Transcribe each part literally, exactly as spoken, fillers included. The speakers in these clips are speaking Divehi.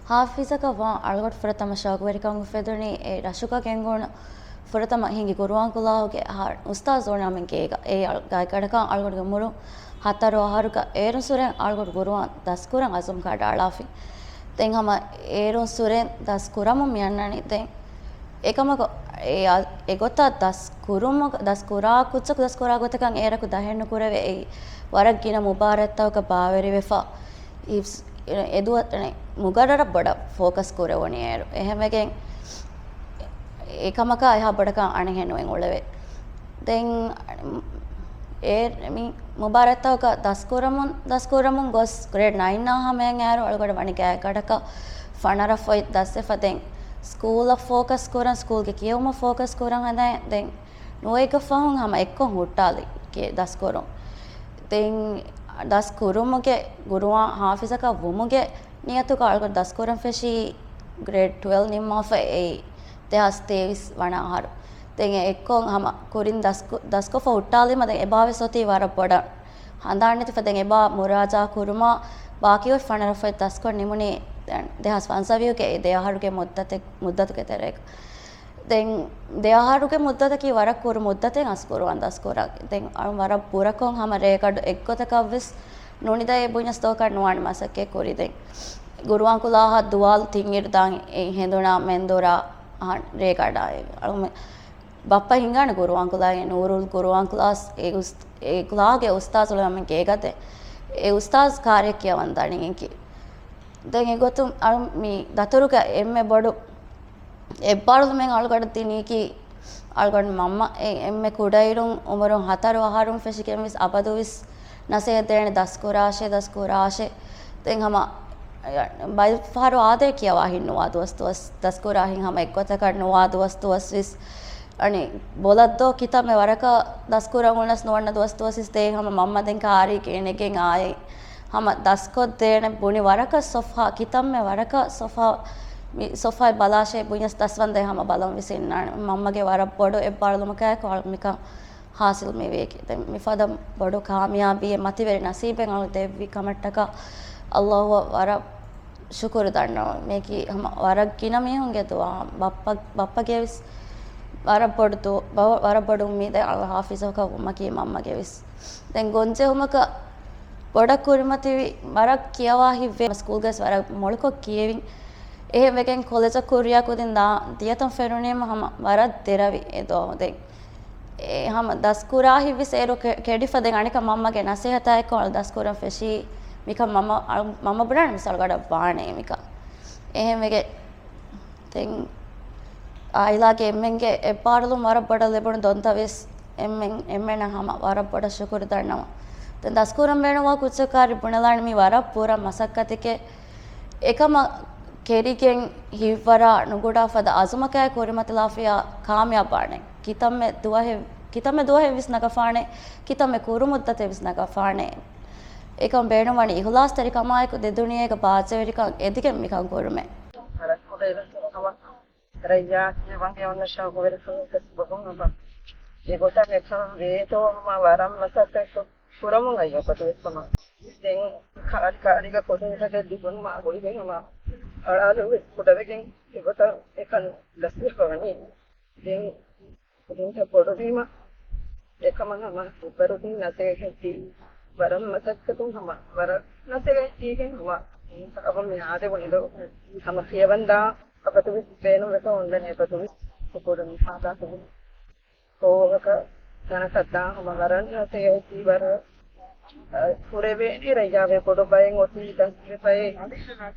ހާފިޒަކަށް ވާން އަޅުގަޑު ފުރަތަމަ ޝައުގުވެރިކަން އުފެދުނީ އެ ރަށުގަ ގެންގުޅުނު ފުރަތަމަ ހިނގި ގުރުއާން ކުލާހުގެ އަހަރު އުސްތާޒު އޮންނަމެން ގޭގަ. އެ ގާތްގަނޑަކަށް އަޅުގަޑުގެ އުމުރުން ހަތަރު އަހަރުގަ އޭރުން ސުރެން އަޅުގަޑު ގުރުއާން ދަސްކުރަން އަޒުމް ކަނޑައަޅާފި. ދެން ހަމަ އޭރުން ސުރެން ދަސް ކުރަމުން މިއަންނަނީ. ދެން އެކަމަކު އެ، އެގޮތަށް ދަސް ކުރުމަކަށް، ދަސް ކުރާ ކުއްޖަކު ދަސް ކުރާ ގޮތަކަށް އޭރަކު ދަހެއް ނުކުރެވޭ. އެއީ ވަރަށް ގިނަ މުބާރާތްތަކަކަށް ބާވެރިވެފަ. އެ ދުވަ، މުގައްރަރަށް ބޮޑަށް ފޯކަސް ކުރެވުނީ އޭރު. އެހެންވެގެން އެކަމަކާ އެހާ ބޮޑަކަށް އަނެއްހެން ނުއެއް އުޅެވޭ. ދެން އެ މި މުބާރާތްތަކަކަށް ދަސްކުރަމުން، ދަސްކުރަމުން ގޮސް ގްރޭޑް ނައިން އާ ހަމަޔަށް އޭރު އަޅުގަޑު ވަނީ ގާތްގަނޑަކަށް ފަނަރަ ފޮތް ދަސްވެފަ. ދެން ސްކޫލަށް ފޯކަސް ކުރަން، ސްކޫލްގެ ކިޔެވުމަށް ފޯކަސް ކުރަން ހަދައި. ދެން ނުވައެއްގެ ފަހުން ހަމަ އެއްކޮށް ހުއްޓާލި ދަސްކުރުން. ދެން ދަސް ކުރުމުގެ ގުރުއާން ހާފިޒަކަށް ވުމުގެ ނިޔަތުގަ އަޅުގަޑު ދަސްކުރަން ފެށީ ގްރޭޑް ޓުވެލްވް ނިންމާފަ އެއީ ދެހާސް ތޭވީސް ވަނަ އަހަރު. ދެން އެ އެއްކޮށް ހަމަ ކުރިން ދަސްކު، ދަސްކޮށްފަ ހުއްޓާލީމަ ދެން އެބާވެސް އޮތީ ވަރަށް ބޮޑަށް ހަނދާން ނެތިފަ. ދެން އެބާ މުރާޖާ ކުރުމާ ބާކީ އޮތް ފަނަރަ ފޮތް ދަސްކޮށް ނިމުނީ ދެހާސް ފަންސަވީހުގެ އެ ދެ އަހަރުގެ މުއްދަތެއް، މުއްދަތުގެ ތެރޭގަ. ދެން ދެ އަހަރުގެ މުއްދަތަކީ ވަރަށް ކުރު މުއްދަތެއް އަސް ގުރުއާން ދަސްކުރަން. ދެން އަޅު ވަރަށް ބުރަކޮށް ހަމަ ރޭގަނޑު އެއްގޮތަކަށްވެސް ނުނިދައޭ ބުންޏަސް ދޯކަށް ނުވާނެ މަސައްކަތް ކުރި. ދެން ގުރުއާން ކުލާހަށް ދުވާލު ތިން އިރު ދާން އެ ހެނދުނާ މެންދުރާ އަހަން ރޭގަނޑާ އެ އަޅު މެ، ބައްޕަ ހިނގާނެ ގުރުއާން ކުލާގެ ނޫރުލް ގުރުއާން ކުލާސް އެ އުސް، އެ ކުލާގެ އުސްތާޒު އުޅެމެން ގޭގަ ދެ އެ އުސްތާޒު ކާރިއަށް ކިޔަވަން ދަނީ. ދެން އެގޮތުން އަޅު މި ދަތުރުގަ އެންމެ ބޮޑު އެއްބާރުލުމެއް އަޅުގަޑަށް ދިނީކީ، އަޅުގަނޑު މަންމަ އެ އެންމެ ކުޑައިރުން އުމުރުން ހަތަރު އަހަރުން ފެށިގެން ވެސް އަބަދުވެސް ނަސޭހަތް ދޭނެ ދަސްކުރާށޭ، ދަސްކުރާށޭ. ދެން ހަމަ ބައިފަހަރު އާދޭ ކިޔަވާހިން ނުވާ ދުވަސް ދުވަސް، ދަސްކުރާހިން ހަމަ އެއްގޮތަކަށް ނުވާ ދުވަސް ދުވަސް ވެސް އަނި ބޮލަށްދޯ ކިތައްމެ ވަރަކަށް ދަސްކުރަން އުޅުނަސް ނުވަންނަ ދުވަސް ދުވަސް ވެސް ދޭ. ހަމަ މަންމަ ދެން ކާރީގެ އެނެގެން އާއި ހަމަ ދަސްކޮށްދޭނެ ބުނި ވަރަކަށް ސޮފްހާ، ކިތައްމެ ވަރަކަށް ސޮފްހާ، މި ސޮފްހާއި ބަލާށޭ ބުންޏަސް ދަސްވަންދެން ހަމަ ބަލަން ވެސް އިންނާނެ. މަންމަގެ ވަރަށް ބޮޑު އެއްބާރުލުމަކާއެކު އަޅު މިކަން ހާސިލް މި ވޭކި. ދެން މިފަދަ ބޮޑު ކާމިޔާބީއެއް މަތިވެރި ނަސީބެއް އަޅު ދެއްވި ކަމަށްޓަކާ އައްލާހުއަށް ވަރަށް ޝުކުރު ދަންނަވަން. މީކީ ހަމަ ވަރަށް ގިނަ މީހުންގެ ދުޢާ، ބައްޕަ، ބައްޕަގެ ވެސް ވަރަށް ބޮޑު ދު، ވަ، ވަރަށް ބޮޑު އުއްމީދެއް އަޅު ހާފިޒަކަށް ވުމަކީ މަންމަގެ ވެސް. ދެން ގޮންޖެހުމަކަށް ބޮޑަށް ކުރިމަތިވި، ވަރަށް ކިޔަވާ ހިތްވޭ، ސްކޫލްގަސް ވަރަށް މޮޅުކޮށް ކިޔެވިން. އެހެން ވެގެން ކޮލެޖަށް ކުރިއަށް ކުދިން ދާ ދިޔަތަން ފެނުނީމަ ހަމަ ވަރަށް ދެރަވި އެ ދުވަހު. ދެން އެ ހަމަ ދަސްކުރާ ހިތްވެސް އޭރު ކެ، ކެޑިފަ ދެން އަނެކަ މަންމަގެ ނަސޭހަތާއެކު އަޅު ދަސްކުރަން ފެށީ މިކަން މަންމަ، އަޅު، މަންމަ ބުނާނެ މިސް އަޅުގަޑަށް ވާނެ މިކަން. އެހެން ވެގެ ދެން އާއިލާގެ އެންމެންގެ އެއްބާރުލުން ވަރަށް ބޮޑަށް ލެބުނު ދޮންތައް ވެސް އެންމެން، އެންމެނަށް ހަމަ ވަރަށް ބޮޑަށް ޝުކުރު ދަންނަވަން. ދެން ދަސްކުރަން ބޭނުންވާ ކުއްޖަކާރި ބުނެލާނެ މީ ވަރަށް ބުރަ މަސައްކަތެކޭ. އެކަމަށް ކެރިގެން ހިތްވަރާ ނުގުޑާ ފަދަ އަޒުމަކާއި ކުރިމަތިލާފިޔާ ކާމިޔާބާނެ. ކިތަންމެ ދުވަހެއް، ކިތަންމެ ދުވަހެއް ވެސް ނަގަފާނެ، ކިތަންމެ ކުރު މުއްދަތެއް ވެސް ނަގަފާނެ. އެކަމް ބޭނުންވަނީ އިހުލާސްތެރިކަމާއެކު ދެ ދުނިޔޭގަ ބާއްޖަވެރިކަން އެދިގެން މިކަން ކުރުމެއް. ރައްޔާ ކިޔަވަން އެ އޮންނަ ޝައުގުވެރިކަމެއް ވެސް ބޮޑުން ނުބަ. އެގޮތަށް އެކަން ވޭތޯ ހަމަ ވަރަށް މަސައްކަތް ކުރަމުން އައި އަބަދުވެސް ހަމަ. ދެން ކާރި ކާރީގަ ކޮލެޖަކަށް ދިގުން މާ ގުޅިގެން ހަމަ އަޅާލު ވެސް ކުޑަވެގެން އެގޮތަށް އެކަން ދަސްވެފަ ވަނީ. ދެން ކުދިންތައް ބޮޑުވީމަ، އެކަމަށް ހަމަ އެއްވަރު ދިން ނަސޭހަތް ދީ، ވަރަށް މަސައްކަތުން ހަމަ ވަރަށް ނަސޭހަތް ދީގެން ހަމަ އަބަ މި އާދެވުނު ދޯ ހަމަ ކިޔަވަންދާ އަބަދުވެސް ބޭނުންވެފަ އޮންނަނީ އަބަދުވެސް ޝުކުރު މި ހާދާ ކުދިން ކޯހަކަ ތަނަކަށް ދާ ހަމަ ވަރަށް ނަސޭހަތް ދީ ވަރަށް، އަ، ކުރެވޭނީ ރައްޔާވެ ބޮޑު ބައެއް އޮތީ ދަސްވެފައި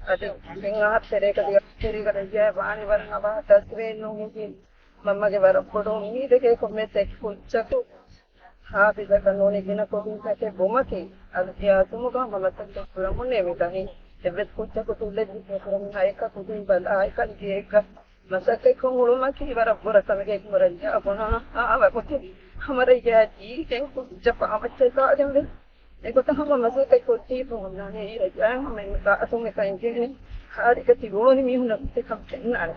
އަދި ތިން އަހަރު ތެރޭގަ ދިގަ ތެރޭގަ ރައްޔާ ވާނީ ވަރަށް އަވަހަށް ދަސްވެ ނޫނީ. މަންމަގެ ވަރަށް ބޮޑު އުއްމީދެކޭ ކޮންމެސް އެއް ކުއްޖަކު ހާފިޒަކަށް ނޫނީ ގިނަ ކުދިންތަކެއް ވުމަކީ، އަދި އެ އަޒުމުގަ ހަމަ މަސައްކަތް ކުރަމުންނޭ މި ދަނީ. އެއްވެސް ކުއްޖަކު ތުއްލެއް ދިފާ ކުރަމުން ހައެއްކަ ކުދިން ބަލާ އެކަނި ގޭގަ މަސައްކަތްކޮށް އުޅުމަކީ ވަރަށް ބުރަ ކަމެކޭ. ކުރަންޖާ ބުނާ އާވަގުތު ހަމަ ރައްޔާ ދީގެން ކުއްޖަކު އާމައްޗަށް ދާގެން ވެސް އެގޮތަށް ހަމަ މަސައްކަތް ކޮށްދީފަ ހުންނާނެ. އެ ރައްޔާ ހަމަ އެންމެ ގާތުން އެކަން އެނގޭނެ. ހާދަގަތި އުޅުނި މީހުންނަށް އެކަން ފެންނާނެ.